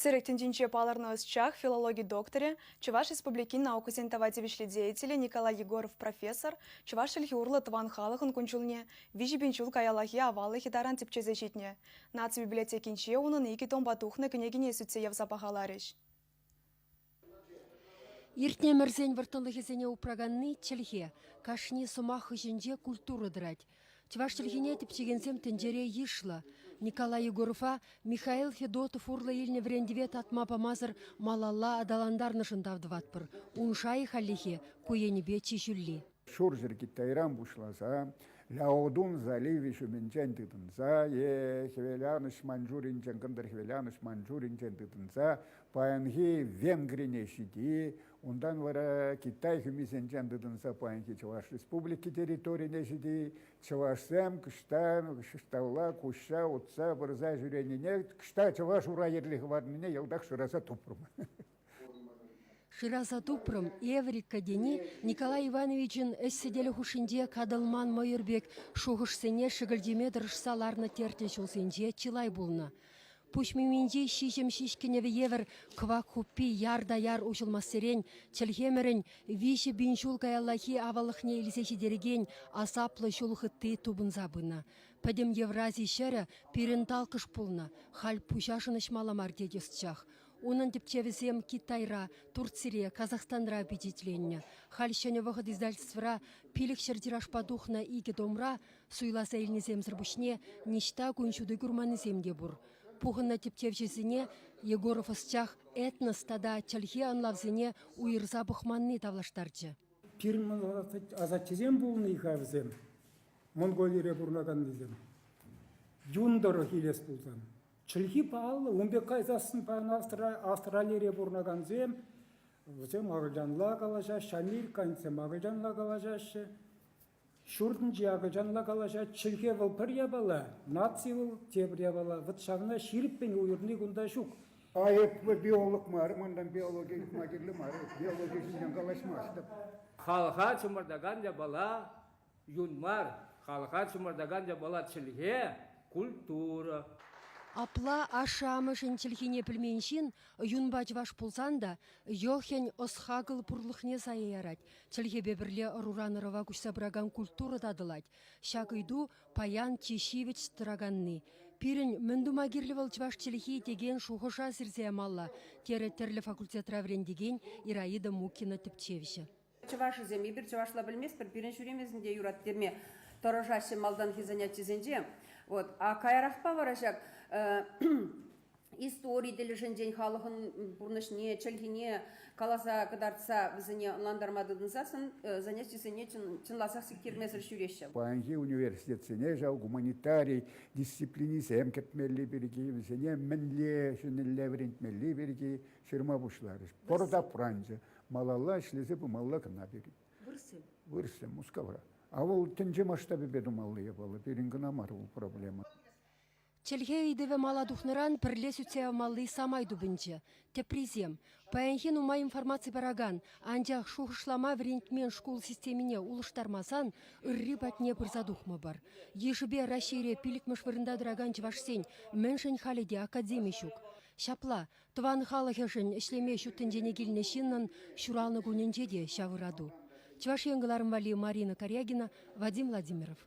Тӗрӗк тӗнчинче палӑрнӑ ӑсчах, филологи докторӗ, Чӑваш Республикин наукӑсен тава тивӗҫлӗ деятелӗ Николай Егоров профессор чӑваш чӗлхи урлӑ тӑван халӑхӑн кун-ҫулне 3000 ҫул каяллахи аваллӑхӗ таран тӗпчесе ҫитнӗ. Наци библиотекинче унӑн икӗ томпа тухнӑ кӗнекине сӳтсе явса пахаларӗҫ. Иртнӗ ӗмӗрсен вӑрттӑнлӑхӗсене упраканни чӗлхе. Кашни сӑмах хыҫӗнче культура тӑрать. Чӑваш чӗлхине тӗпчекенсем тӗнчере йышлӑ. Николай Егорова Михаил Федотов урлӑ илнӗ вӗрентӗве татма памасӑр малалла аталантарнӑшӑн тав тӑватпӑр. Ун шайӗ хальлӗхе ку енӗпе чи ҫӳлли. Ҫурҫӗр Китайран пуҫласа Ляодун заливӗ ҫумӗнчен тытӑнса е Хӗвеланӑҫ Маньчжуринчен Кӑнтӑр Хӗвеланӑҫ Маньчжуринчен тытӑнса паянхи Венгрине ҫити, унтан вара Китай хӳмисенчен тытӑнса паянхи Чӑваш Республики территорине ҫити чӑвашсем кӑҫта кӑҫталла куҫса утса пырса ҫӳренине, кӑҫта чӑваш ура йӗрли хӑварнине йӑлтах шыраса тупрӑм. Шыраса тупрӑм Эврика тени Николай Ивановичӑн ӗҫ сӗтелӗ хушшинче катӑлман мӑйӑр пек шухӑшсене шӗкӗлчеме тӑрӑшса ларнӑ тертлӗ ҫулсенче чылай пулнӑ. Пуҫ миминчи ҫиҫӗм ҫиҫкӗнӗвӗ евӗр кӑвак хуппи яр та яр уҫӑлмассерен чӗлхемӗрӗн 3000 ҫул каяллахи аваллӑхне илсе ҫитерекен асаплӑ ҫул хытти тупӑнса пынӑ. Пӗтӗм Еврази ҫӗрӗ пирӗн талкӑш пулнӑ, халь пуҫа шӑнӑҫмалла мар тет ӑсчах. Унӑн тӗпчевӗсем Китайра, Турцире, Казахстанра пичетленнӗ. Халь Ҫӗнӗ вӑхӑт издательствӑра 500 тиражпа тухнӑ икӗ томра суйласа илнисемсӗр пуҫне ниҫта кун ҫути курманнисем те пур. Пухӑннӑ тӗпчевҫӗсене Егоров ӑсчах этнос тата чӗлхе ӑнлавсене уйӑрса пӑхманни тавлаштарчӗ. Пирӗн асаттесем пулнӑ-и-ха вӗсем, Монголире пурӑнаканнисем? Юн тӑрӑх илес пулсан. Чӗлхи паллӑ, ун пек кайсассӑн паян Австралире пурӑнакансем вӗсем акӑлчанла калаҫаҫҫӗ, американцсем акӑлчанла калаҫаҫҫӗ, ҫуртӗнче акӑлчанла калаҫать. Чӗлхе вӑл пӗр япала, наци вӑл тепӗр япала. Вӑт ҫавна ҫирӗппӗн уйӑрни кунта ҫук. А эп биолог мар, манран биологи ыйтма кирлӗ мар. Биологи ҫинчен калаҫмастӑп. Халӑха чӑмӑртакан япала юн мар, халӑха чӑмӑртакан япала чӗлхе, культура. Апла ашшӗ-амӑшӗн чӗлхине пӗлмен ҫын юнпа чӑваш пулсан та йӑхӗн ӑс-хакӑл пурлӑхне сая ярать, чӗлхепе пӗрле ӑруран ӑрӑва куҫса пыракан культура татӑлать. Ҫак ыйту паян чи ҫивӗч тӑраканни. Пирӗн мӗн тума кирлӗ вӑл чӑваш чӗлхи текен шухӑша сирсе ямалла, терӗ тӗрлӗ факультетра вӗрентекен Ираида Мукина тӗпчевҫӗ. Чӑвашӗсем, эпир чӑвашла пӗлместпӗр, пирӗн ҫӳремесен те юрать теме тӑрӑшаҫҫӗ малтанхи занятисенче. Вот. А каярахпа вара ҫак истори тӗлӗшӗнчен халӑхӑн пурнӑҫне, чӗлхине каласа кӑтартса вӗсене ӑнлантарма тытӑнсассӑн занятисене чӑнласах сиктермесӗр ҫӳреҫҫӗ. Паянхи университетсене ҫав гуманитари дисциплинисем кӗртмелли пирки, вӗсене мӗнле ҫӗнӗлле вӗрентмелли пирки ҫырма пуҫларӗҫ. Пӑр тапранчӗ. Малалла ӗҫлесе пымалла кӑна пирӗн. Вырӑссем? Вырӑссем, Мускавра. А вӑл тӗнче масштабӗпе тумалли япала, пирӗн кӑна мар вӑл проблема. Чӗлхе ыйтӑвӗ мала тухнӑран пӗрле сӳтсе явмалли самай тупӑнчӗ. Теприсем, паянхи нумай информаци паракан, анчах шухӑшлама вӗрентмен шкул системине улӑштармасан ырри патне пырса тухмӑпӑр. Йышӗпе Раҫҫейре пиллӗкмӗш вырӑнта тӑракан чӑвашсен мӗншӗн халӗ те академи ҫук? Ҫапла, Тӑван халӑхӗшӗн ӗҫлеме ҫут тӗнчене килнӗ ҫыннӑн ҫуралнӑ кунӗнче те ҫав ырату. Чӑваш Ен кӑларӑм валли Марина Карягина, Вадим Владимиров.